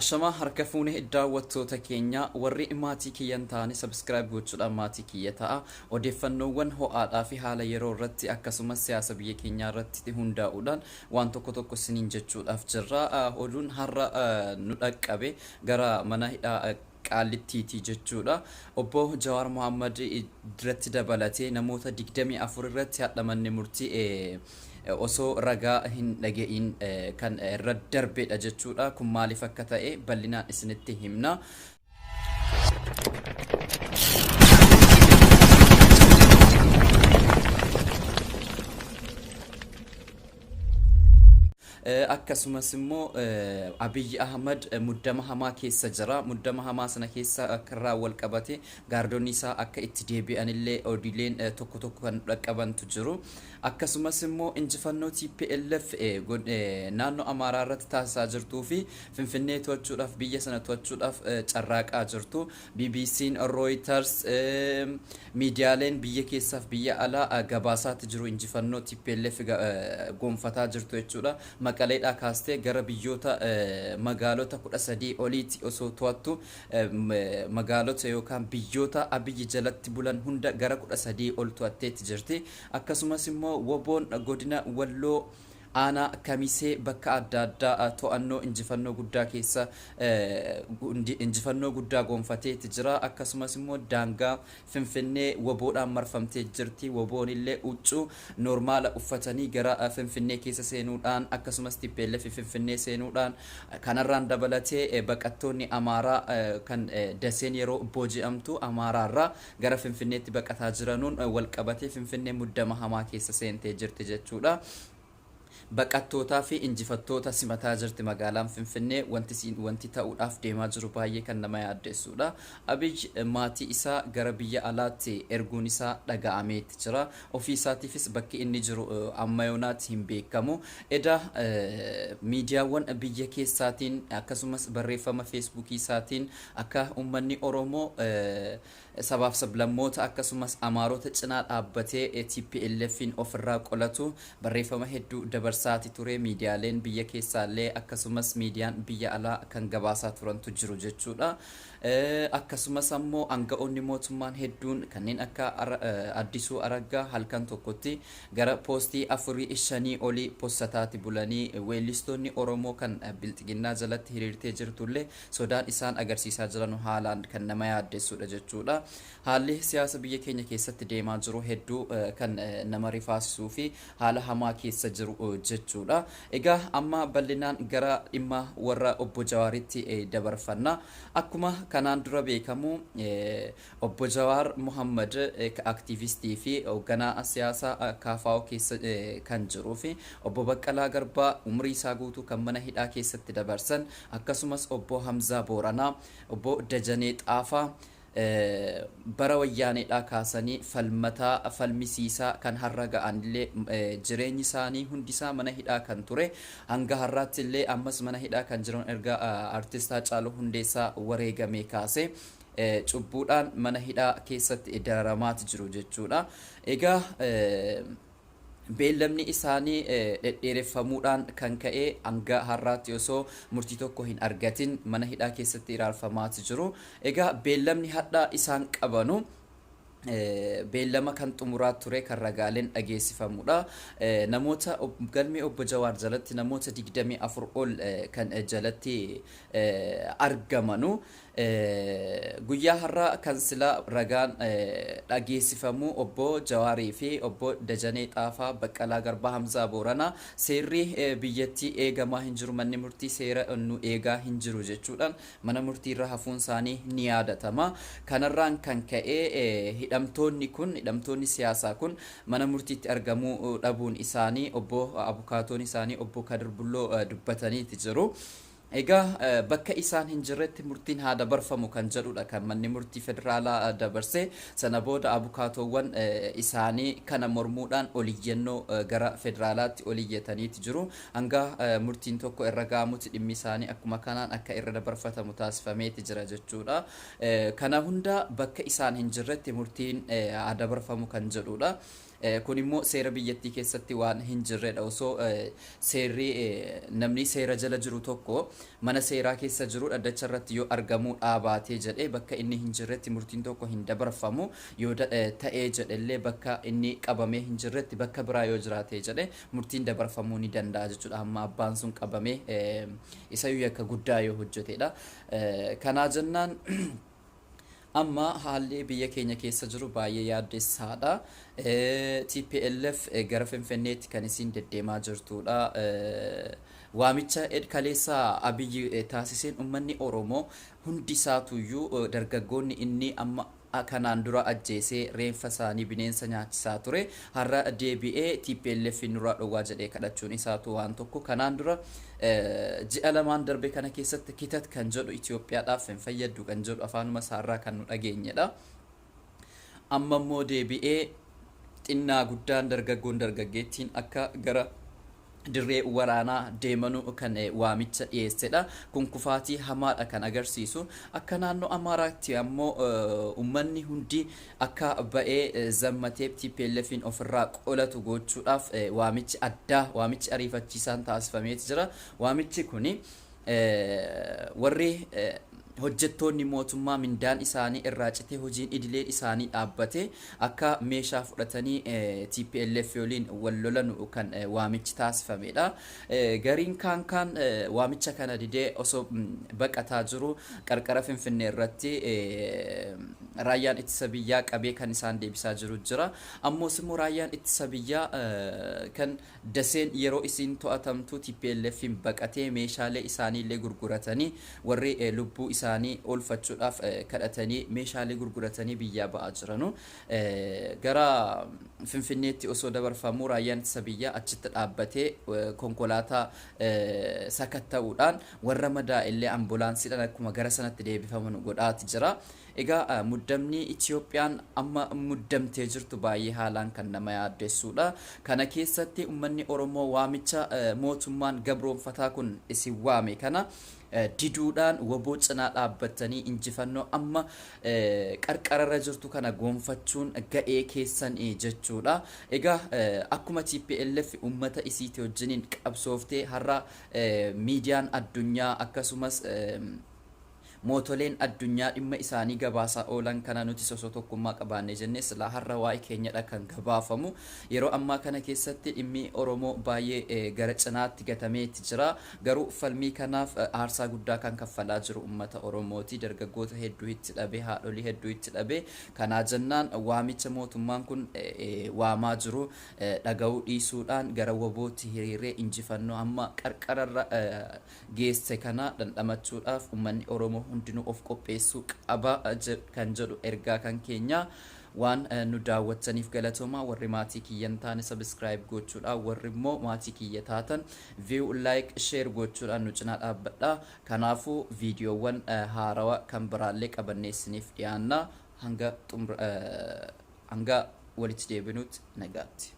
Ashamaa harka fuune daawwattoota keenya, warri maatii kiyya hin taane subscribe gochuudhaan maatii kiyya ta'a. Odeeffannoowwan ho'aadhaa fi haala yeroo irratti akkasumas siyaasa biyya keenyaa irratti hundaa'uudhaan waan tokko tokko isiniin jechuudhaaf jirra. Oduun har'a nu dhaqqabe gara mana hidhaa Qaallittiiti jechuudha. Obbo Jawaar Mohaammad irratti dabalatee namoota 24 irratti hadha manni murtii osoo ragaa hin dhaga'iin kan irra darbedha jechuudha. Kun maaliif akka ta'e bal'inaan isinitti himna. Akkasumas immoo Abiyyi Ahmad muddama hamaa keessa jira. Muddama hamaa sana keessa irraa wal qabate gaardonni isaa akka itti deebi'anillee odiileen tokko tokko kan dhaqqabantu jiru. Akkasumas immoo injifannoo tplf naannoo Amaaraa irratti taasisaa jirtuu fi Finfinnee to'achuudhaaf biyya sana to'achuudhaaf carraaqaa jirtu. BBC'n, Reuters, miidiyaaleen biyya keessaaf biyya alaa gabaasaatti jiru injifannoo tplf gonfataa jirtu jechuudha. Maqaleedhaa kaastee gara biyyoota magaalota 13 oliiti osoo to'attu magaalota yookaan biyyoota Abiyyi jalatti bulan hunda gara 13 ol to'atteetti jirti. Akkasumas immoo WBOn godina Walloo aanaa Kamisee bakka adda addaa to'annoo injifannoo guddaa keessa injifannoo guddaa gonfateeti jira. Akkasumas immoo daangaa Finfinnee WBOdhaan marfamtee jirti. WBOn illee huccuu noormaala uffatanii gara Finfinnee keessa seenuudhaan akkasumas tplf Finfinnee seenuudhaan kanarraan dabalatee baqattoonni Amaaraa kan Daseen yeroo booji'amtu Amaaraarraa gara Finfinneetti baqataa jiranuun walqabatee Finfinnee muddama hamaa keessa seentee jirti jechuudha. Baqattootaa fi injifattoota simataa jirti magaalaan Finfinnee. Wanti wanti ta'uudhaaf deemaa jiru baay'ee kan nama yaaddessuudha. Abiy maatii isaa gara biyya alaatti erguun isaa dhaga'ameeti jira. Ofii isaatiifis bakki inni jiru amma yoonaatti hin beekamu. Eda miidiyaawwan biyya keessaatiin akkasumas barreeffama feesbuukii isaatiin akka uummanni Oromoo sabaaf sablammoota akkasumas Amaarota cinaa dhaabbatee TPLFn ofirraa qolatu barreeffama hedduu dabarsaati ture. Miidiyaaleen biyya keessaallee akkasumas miidiyaan biyya alaa kan gabaasaa turantu jiru jechuudha. Akkasumas ammoo aanga'oonni mootummaan hedduun kanneen akka Addisuu Araggaa halkan tokkotti gara poostii afurii shanii olii possataati bulanii, weellistoonni Oromoo kan Bilxiginnaa jalatti hiriirtee jirtullee sodaan isaan agarsiisaa jiranu haalaan kan nama yaaddessuudha jechuudha. Haalli siyaasa biyya keenya keessatti deemaa jiru hedduu kan nama rifaasisuu fi haala hamaa keessa jiru jechuudha. Egaa amma bal'inaan gara dhimma warra obbo Jawaaritti dabarfanna. Akkuma kanaan dura beekamu Obbo Jawaar Mohammad aktiivistii fi hoogganaa siyaasaa KFO keessa kan jiruu fi Obbo Baqqalaa Garbaa umrii isaa guutuu kan mana hidhaa keessatti dabarsan, akkasumas Obbo Hamzaa Booranaa, Obbo Dajanee Xaafaa bara Wayyaaneedhaa kaasanii falmataa, falmisiisaa kan har'a ga'anillee jireenyi isaanii hundisaa mana hidhaa kan ture, hanga har'aatti illee ammas mana hidhaa kan jiran, erga Artist Haacaaluu Hundeessaa wareegamee kaasee cubbuudhaan mana hidhaa keessatti dararamaati jiru jechuudha. Egaa beellamni isaanii dhedheereffamuudhaan kan ka'e hanga har'aatti osoo murtii tokko hin argatin mana hidhaa keessatti iraarfamaati jiru. Egaa beellamni hadhaa isaan qabanu beellama kan xumuraa ture kan ragaaleen dhageessifamudha. Namoota galmee obbo Jawaar jalatti namoota 24 ol kan jalatti argamanu Guyyaa har'aa kan silaa ragaan dhageessifamu Obbo Jawaarii fi Obbo Dajanee Xaafaa, Baqqalaa Garbaa, Hamzaa Booranaa seerri biyyattii eegamaa hin jiru, manni murtii seera nu eegaa hin jiru jechuudhaan mana murtiirra hafuun isaanii ni yaadatama. Kanarraan kan ka'e hidhamtoonni kun, hidhamtoonni siyaasaa kun mana murtiitti argamuu dhabuun isaanii Obbo Abukaatoon isaanii Obbo Kadir Bulloo dubbataniiti jiru. Egaa bakka isaan hin jirretti murtiin haa dabarfamu kan jedhudha kan manni murtii federaalaa dabarse. Sana booda abukaatoowwan isaanii kana mormuudhaan oliyyannoo gara federaalaatti oliyyataniiti jiru. Hanga murtiin tokko irra ga'amutti dhimmi isaanii akkuma kanaan akka irra dabarfatamu taasifameeti jira jechuudha. Kana hunda bakka isaan hin jirretti murtiin haa dabarfamu kan jedhudha. Kun immoo seera biyyattii keessatti waan hin jirredha. Osoo seerri namni seera jala jiru tokko mana seeraa keessa jiru dhaddacha irratti yoo argamuu dhaabaatee jedhe, bakka inni hin jirretti murtiin tokko hin dabarfamu. Yoo ta'ee jedhellee, bakka inni qabamee hin jirretti, bakka biraa yoo jiraatee jedhe, murtiin dabarfamuu ni danda'a jechuudha. Hamma abbaan sun qabamee isayyuu yakka guddaa yoo hojjetedha. Kanaa jennaan amma haalli biyya keenya keessa jiru baay'ee yaaddessaadha. TPLF gara Finfinneetti kan isin deddeemaa jirtudha. Waamicha kaleessa Abiyyi taasiseen uummanni Oromoo hundi isaatuyyuu, dargaggoonni inni amma kanaan dura ajjeesee reenfa isaanii bineensa nyaachisaa ture, har'a deebi'ee TPLF nurraa dhowwaa jedhee kadhachuun isaatu waan tokko. Kanaan dura ji'a 2n darbe kana keessatti kitat kan jedhu, Itoophiyaadhaaf hin fayyaddu kan jedhu, afaanuma isaarraa kan nu dhageenyedha. Amma immoo deebi'ee xinnaa guddaan, dargaggoon dargaggeettiin akka gara dirree waraanaa deemanu kan waamicha dhiyeessedha. Kun kufaatii hamaadha kan agarsiisu. Akka naannoo Amaaraatti ammoo uummanni hundi akka ba'ee zammatee TPLFin ofirraa qolatu gochuudhaaf waamichi addaa, waamichi ariifachiisaan taasifameeti jira. Waamichi kuni warri hojjettoonni mootummaa mindaan isaanii irraa citee, hojiin idileen isaanii dhaabbate, akka meeshaa fudhatanii TPLF waliin wal lolanu kan waamichi taasifamedha. Gariin kaan kaan waamicha kana didee osoo baqataa jiru qarqara Finfinnee irratti raayyaan ittisa biyyaa qabee kan isaan deebisaa jiru jira. Ammoos immoo raayyaan ittisa biyyaa kan Daseen yeroo isiin to'atamtu TPLFin baqatee meeshaalee isaanii illee gurguratanii, warri lubbuu isaanii oolfachuudhaaf kadhatanii meeshaalee gurguratanii biyyaa ba'aa jiranu gara Finfinneetti osoo dabarfamuu raayyaan ittisa biyyaa achitti dhaabbatee konkolaataa sakatta'uudhaan warra madaa'e illee ambulaansiidhaan akkuma gara sanatti deebifaman godhaati jira. Egaa muddamni Itiyoophiyaan amma muddamtee jirtu baay'ee haalaan kan nama yaaddessuudha. Kana keessatti uummanni Oromoo waamicha mootummaan gabroonfataa kun isin waame kana diduudhaan waboo cinaa dhaabbattanii injifannoo amma qarqararra jirtu kana goonfachuun ga'ee keessan jechuudha. Egaa akkuma TPLF uummata isiitii wajjiniin qabsooftee har'a miidiyaan addunyaa akkasumas mootoleen addunyaa dhimma isaanii gabaasaa oolan kana, nuti osoo tokkummaa qabaanne jennee silaa har'a waa'ee keenyadha kan gabaafamu. Yeroo ammaa kana keessatti dhimmi Oromoo baay'ee gara cinaatti gatameeti jira. Garuu falmii kanaaf aarsaa guddaa kan kaffalaa jiru uummata Oromooti. Dargaggoota hedduu itti dhabe, haadholii hedduu itti dhabe. Kanaa jennaan waamicha mootummaan kun waamaa jiru dhaga'uu dhiisuudhaan gara wabootti hiriiree injifannoo amma qarqararra geesse kana dhandhamachuudhaaf uummanni Oromoo hundinuu of qopheessuu qaba kan jedhu ergaa kan keenya. Waan nu daawwattaniif galatoomaa. Warri maatii kiyya hin taane subscribe gochuudhaan, warri immoo maatii kiyya taatan view, like, share gochuudhaan nu cinaa dhaabbadha. Kanaafuu viidiyoowwan haarawa kan biraallee qabannee isiniif dhiyaanna. Hanga xumura, hanga walitti deebinutti nagaatti.